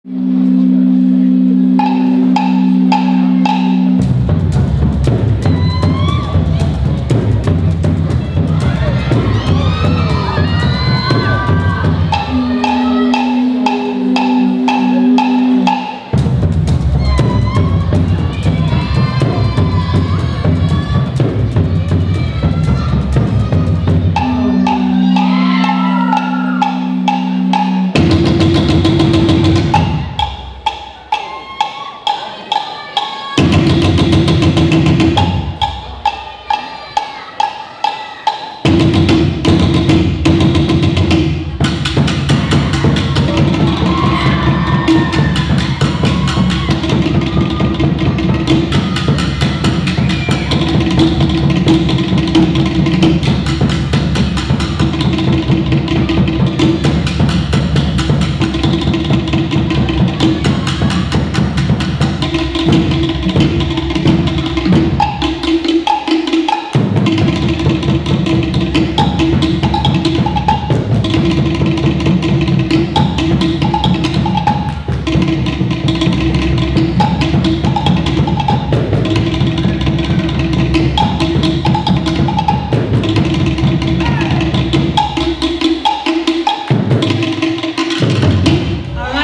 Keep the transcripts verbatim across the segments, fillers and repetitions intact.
All right,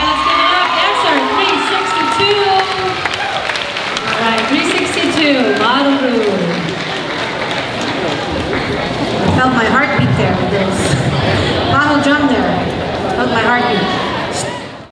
let's give it up. Dancer three sixty-two. All right, three sixty-two. Māuruuru. I felt my heartbeat there. There's a little drum there. Felt my heartbeat.